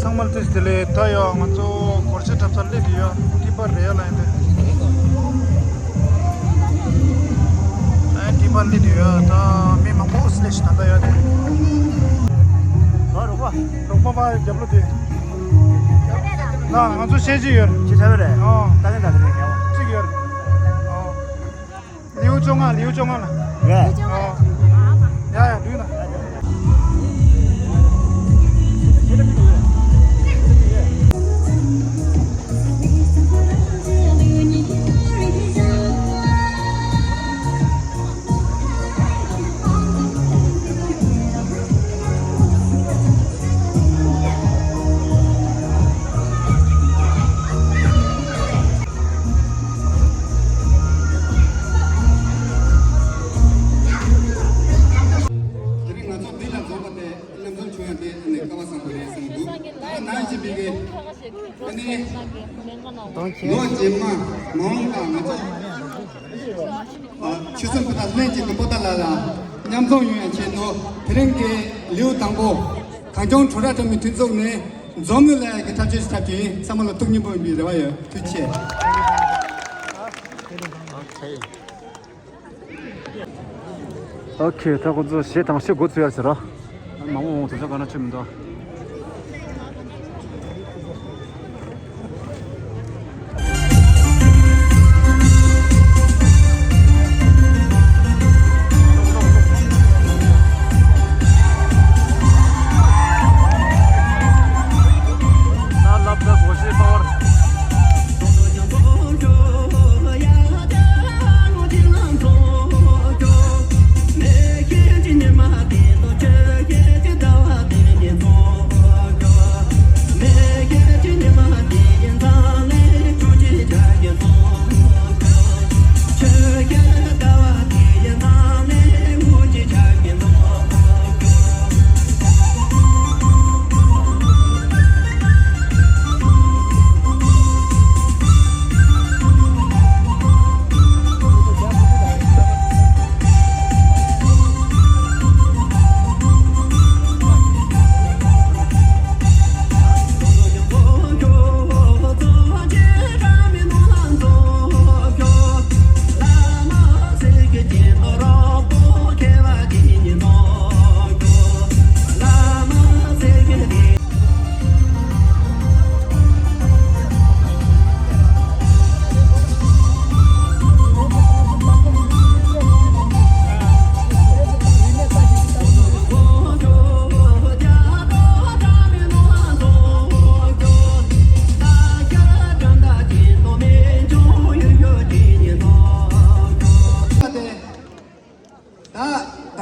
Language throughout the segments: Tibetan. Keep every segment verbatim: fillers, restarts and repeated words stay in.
ཚང་མ་ལ་བཀྲ་ཤིས་བདེ་ལེགས། ད་ཡང་ང་ཚོ་སྒོར་གཞས་འཁྲབ་ས་སླེབས་ཡོད། ཏི་པ་རེད་ཡ་ལ་ཡིན་པས། ཨ་ཏི་པ་སླེབས་ཡོད། ད་མི་མང་པོ་སླེབས་ཤིག་ད་ལྟ་ཡོད་དེ། ཨ་རོགས་པ། རོགས་པ་པ་རྒྱབ་ལོ་དེ། ན་ང་ཚོ་བཤད་ཀྱི་ཡོད། ཅི་འདྲ་བ་རེད། ཨོ། ད་གིན་ད་གིན་རེད་ཡ། གཅིག་ཡོད། ཨོ། ལེའུ་བཅོ་ལྔ། ལེའུ་བཅོ་ལྔ་ལ། རེད། ཨོ། ཡ་ཡ་འདུག་ན། དེ་རིང་ང་ཚོ་འདི་ལ་འཛོམས་པ་དེ་མཉམ་འཛོམས་བྱུང་ཡ་དེ་ཨ་ནི་སྐལ་བ་བཟང་པོ་རེད་བསམ་གྱི་འདུག་ད་ནང་བཞིན་པའི་གི་ཨ་ནི་ལོ་རྗེས་མ་མ་འོངས་པ་ང་ཚོ་ཨ་ཆོལ་གསུམ་སྤུན་ཟླ་ལྷན་ཅིག་ཏུ་པོ་ཏཱ་ལ་ལ་མཉམ་འཛོམས་ཡོང་ཡ་ཆེད་དུ་དེ་རིང་གི་ལེའུ་དང་པོ་གངས་ལྗོངས་བྲོ་ར་སྒྲོལ་མའི་མཐུན་ཚོགས་ནས་འཛོམས་ནས་ལ་ཡ་གི་འཁྲབ་ཆས་ཤིག་འཁྲབ་ཀྱི་ཡིན། ཚང་མ་ལ་ཐུགས་མཉེས་པོ་ཡིན་པའི་རེ་བ་ཡོད། ཐུགས་རྗེ་ཆེ། ཨོ་ཁེ། ད་ཁོ་ཚོ་གཞས་དང་གཞས་འགོ་ཚུགས་ཡར་ཟེར་ར། མང་པོ་འོང་དུས་ཚོད་ག་ན་ཆོད་མི་འདུག་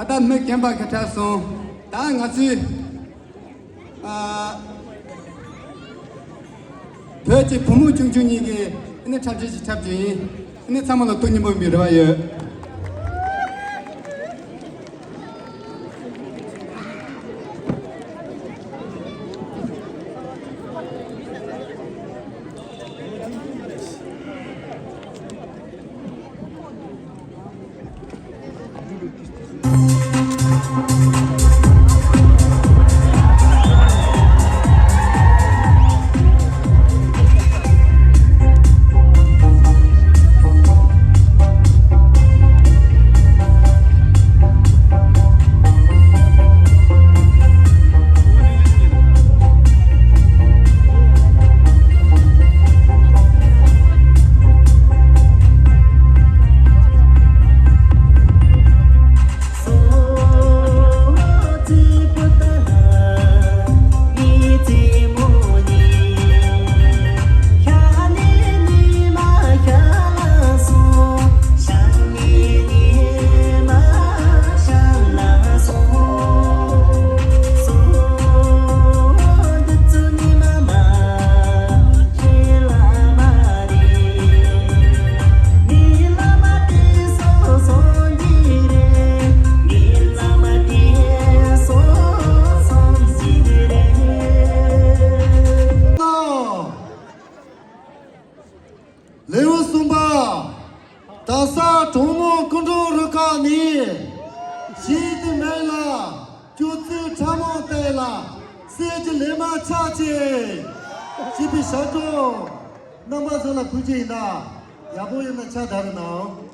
ད་ད་ལྟ་མི་རྒན་པ་ཁ་ཁྲལ་སོང་། ད་ང་ཚོས་ཨ་བོད་ཀྱི་བུ་མོ་ཆུང་ཆུང་གཉིས་ཀྱིས་ཨ་ནི་འཁྲབ་ཆས་ཤིག་འཁྲབ་རྒྱུ་ཡིན། ཨ་ནི་ཚང་མ་ལ་ཐུགས་མཉེས་པོ་ཡིན་པའི་རེ་བ་ཡོད། བསྟན་གྱི་ལས་མ་ཆགས་ཅིག་སྤྱི་པའི་ཞབས་བྲོ། རྣམ་པ་ཚོ་ལ་ཐུགས་རྗེ་ཡིན་ད། ཡག་པོ་ཡོད་ན་ཕྱག་བརྡབ་རོགས་གནང་།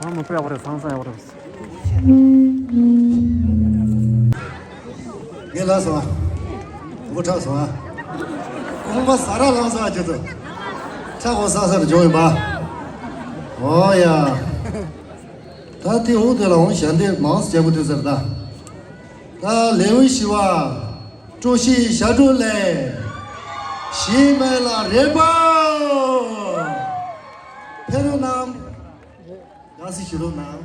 ཨ་མ་པ་ཡག་པོ་རེད། ཚང་ཚང་ཡག་པོ་རེད། ངས་ལབ་སོང་ཨ། མགོ་ཁྲག་སོང་ཨ། ཁོང་པ་ཟ་ར་ལངས་སོང་ཨ། ཁྱོད་ཚོ་ཁྲག་འོ་ཟ་ཟ་རུ་འཇོག་ཡིན་པ། ཨོ་ཡ། ད་དེ་འོ་དེ་ལ་འོང་ཞལ་འདེབས་མང་སུ་བྱེད་དགོས་དུས་ཟེར་ད། ད་ལེའུ་བཞི་པ། སྤྲོ་ཞིང་ཞབས་བྲོ་ལས། ཞིག་མེད་ལ་རེ་བ། ཕེབས་རོགས་གནང་། དགའ་བསུ་ཞུ་རོགས་གནང་།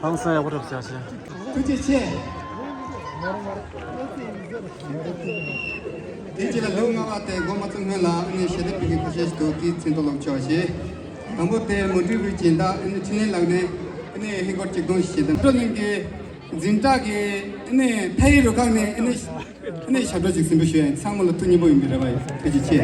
ཧང་སང་ཡག་པོ་རེད་བྱ་ཞེས། ཐུགས་རྗེ་ཆེ། དེ་རྗེས་ལ་ལེའུ་ལྔ་པ་དེ་འགོ་མ་ཚུགས་སྔོན་ལ་ཨ་ནི་ཞལ་འདེབས་ཕུལ་མཁན་ཁ་ཤས་ཤིག་འདུག་དེའི་མཚན་ཐོ་ལོག་ཆོག་ཞེས། དང་པོ་དེ་མོ་ཊའི་རུས་ཅན་དང་ཨ་ནི་འཕྲིན་ལས་ལགས་ནས་ཨ་ནི་ཧིན་སྒོར་ཆིག་སྟོང་ཞིག་བཞེས་ཏེ། བགྲོ་གླེང་གི་འཛིན་གྲྭ་གི་ཨ་ནི་ཐའི་རུ་ཁག་ནས་ཨ་ནི་ཨ་ནི་ཞབས་བྲོ་ཅིག་གཟིགས་འབུལ་ཞུ་ཡ་ཡིན། ཚང་མ་ལ་ཐུགས་མཉེས་པོ་ཡིན་པའི་རེ་བ་ཡོད། ཐུགས་རྗེ་ཆེ།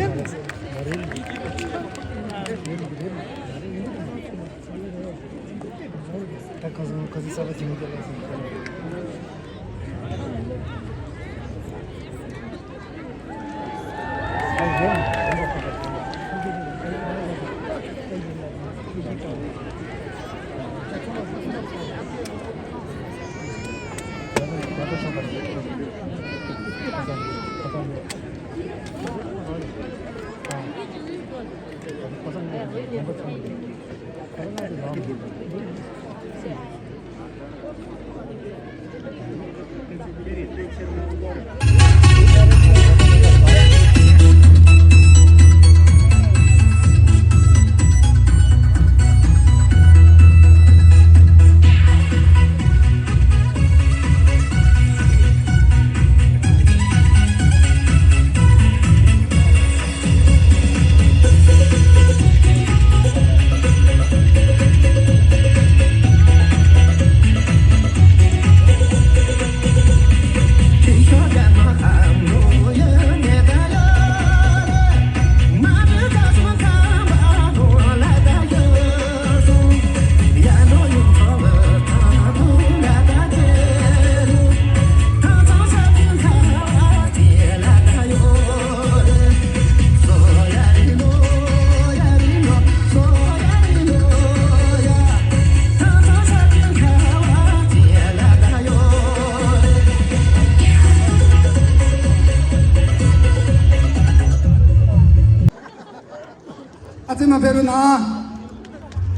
ཨ་ཙི་མ་ཕེབས་རུ་ན།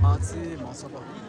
ཨ་ཙི་མ་ཚོགས་པ།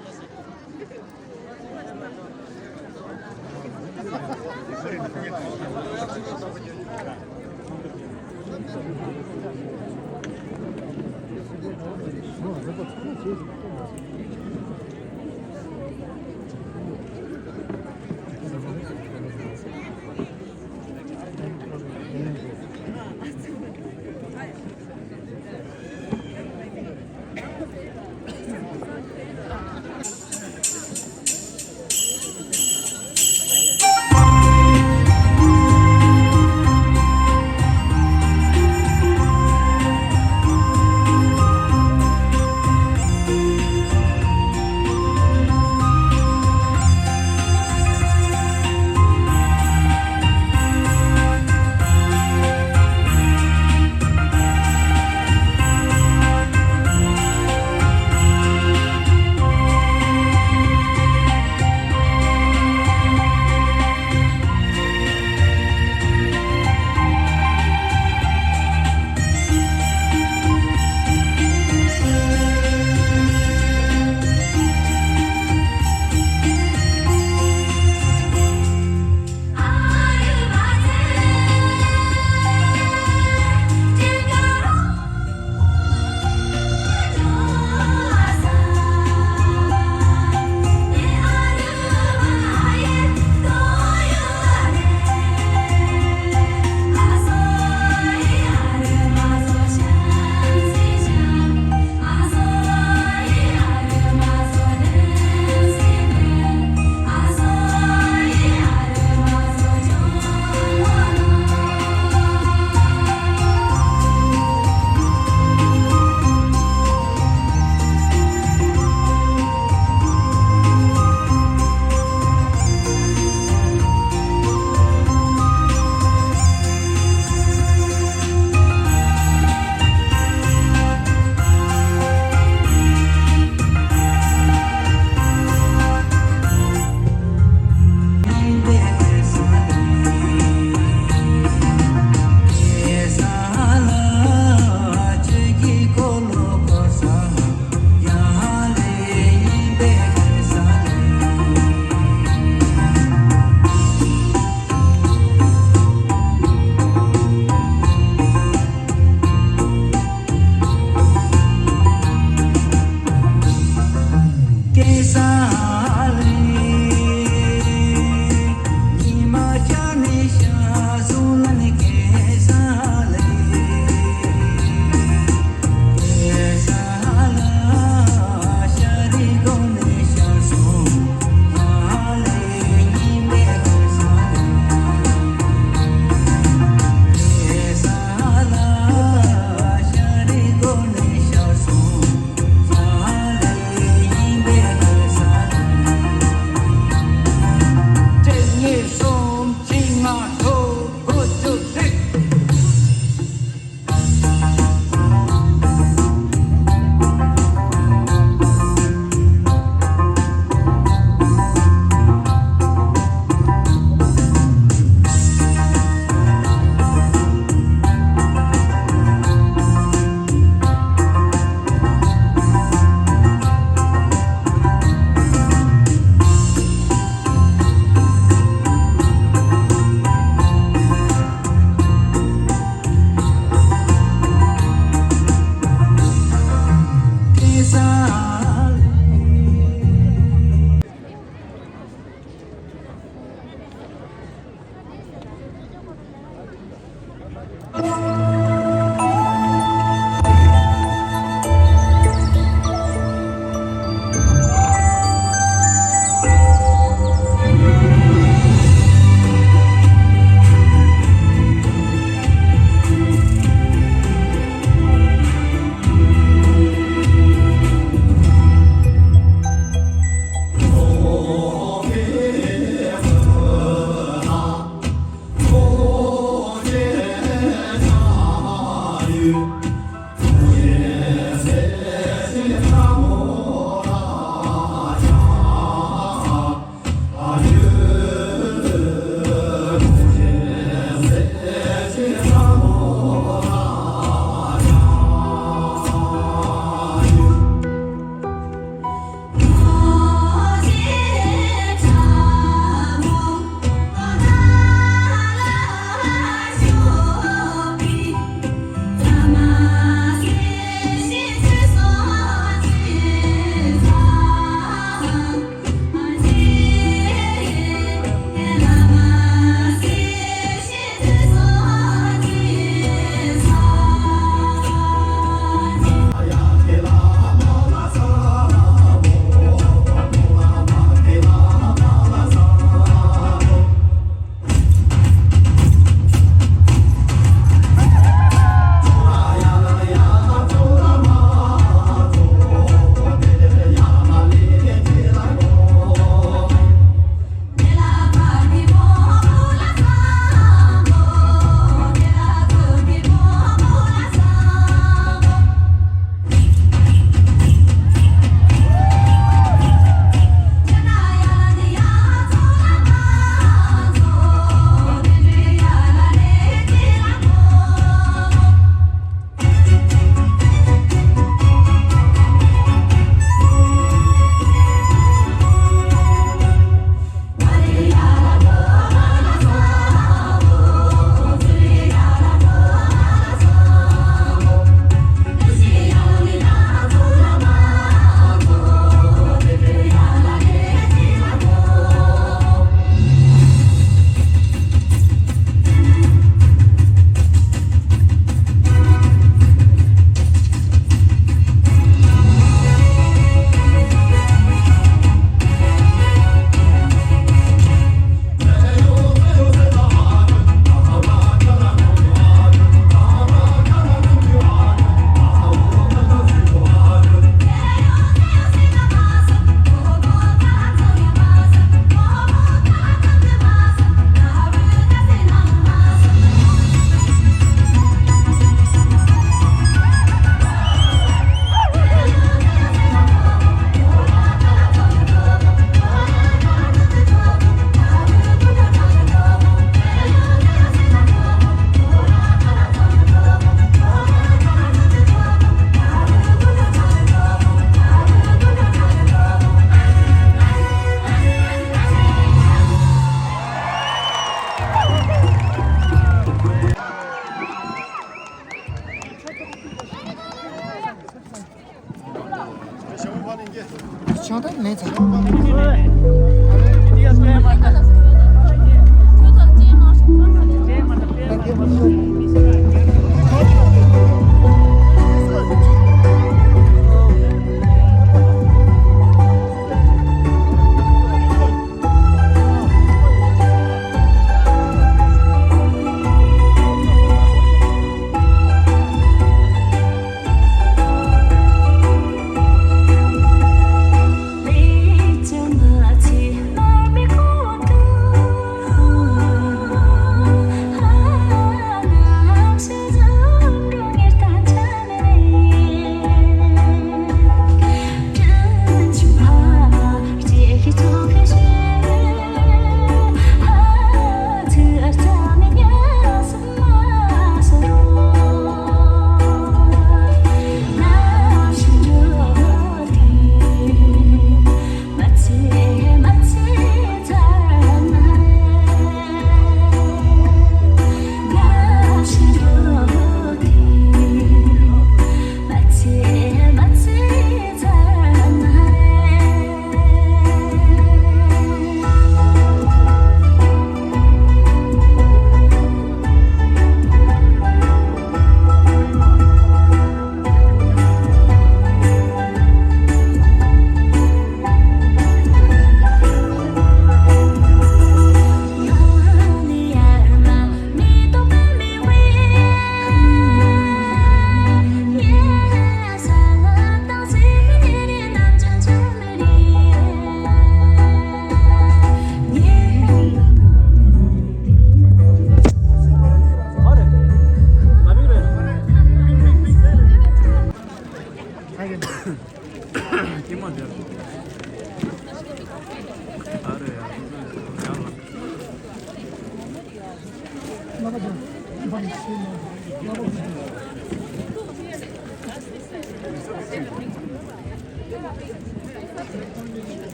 ད་མེད་ཚར།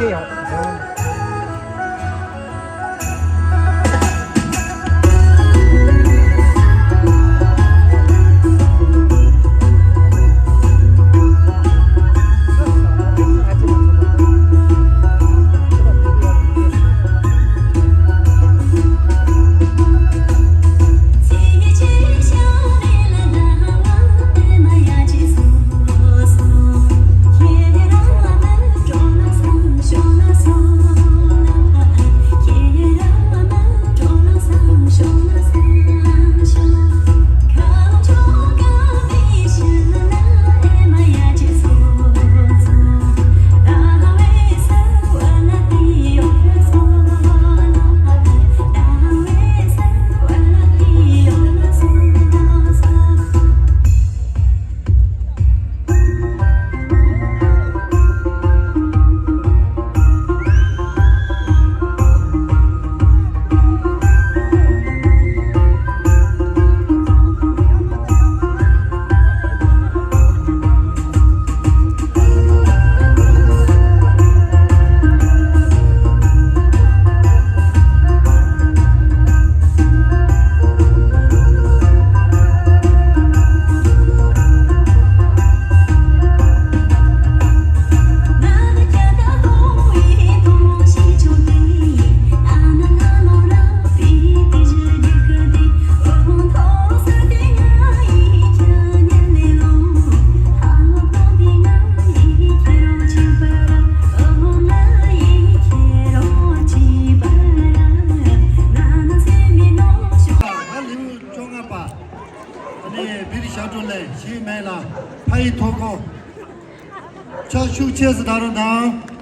ལེའུ་བཅོ་ལྔ་པ། ཨ་ནི་བི་རི་ཞབས་དྲུང་ལས་ཞིག་མེད་ལ་ཕ་ཡི་ཐོག་ཁོ། ཕྱག་ཤུགས་ཆེ་སུ་ད་རུང་དང་།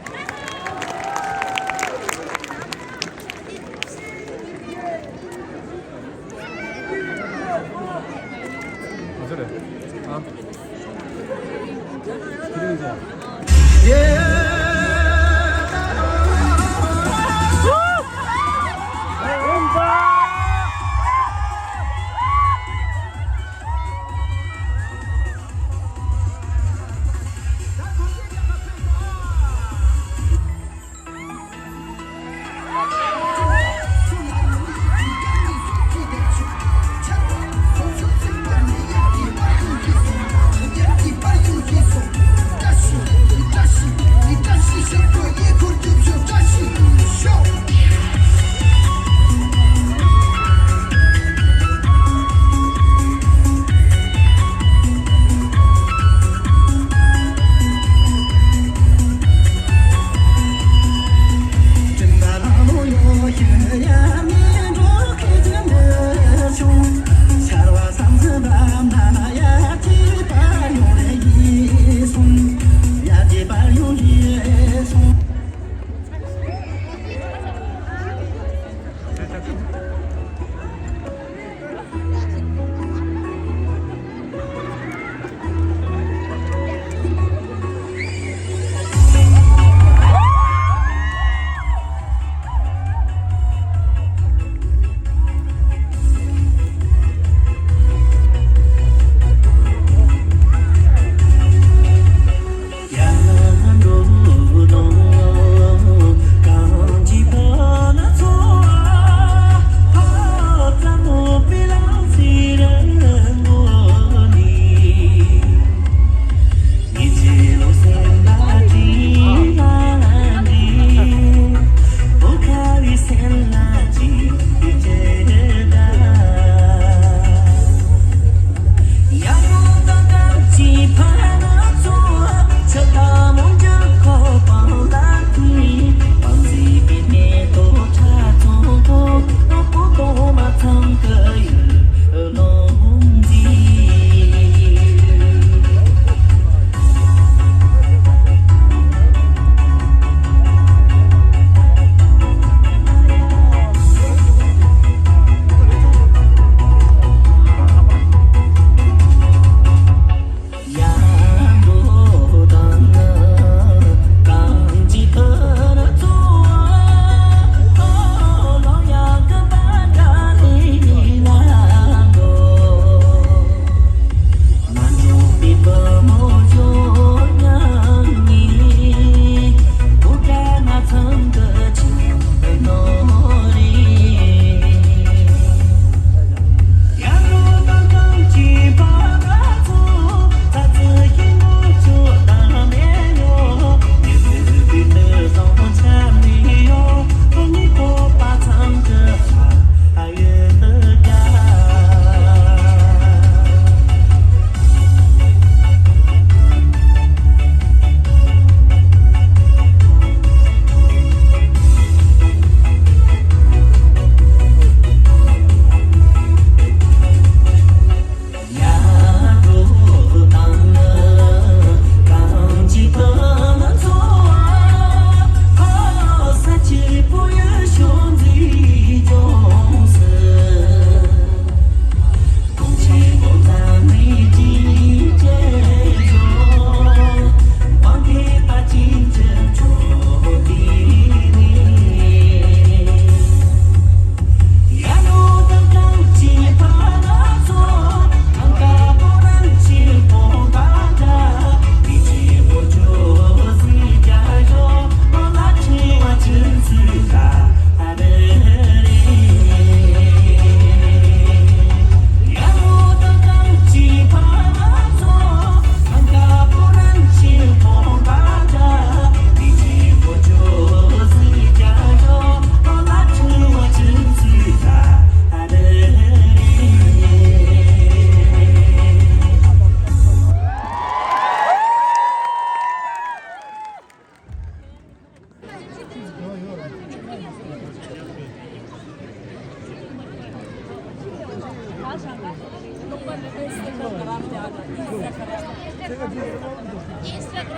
Instagram,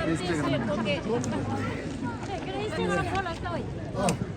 Instagram. Instagram.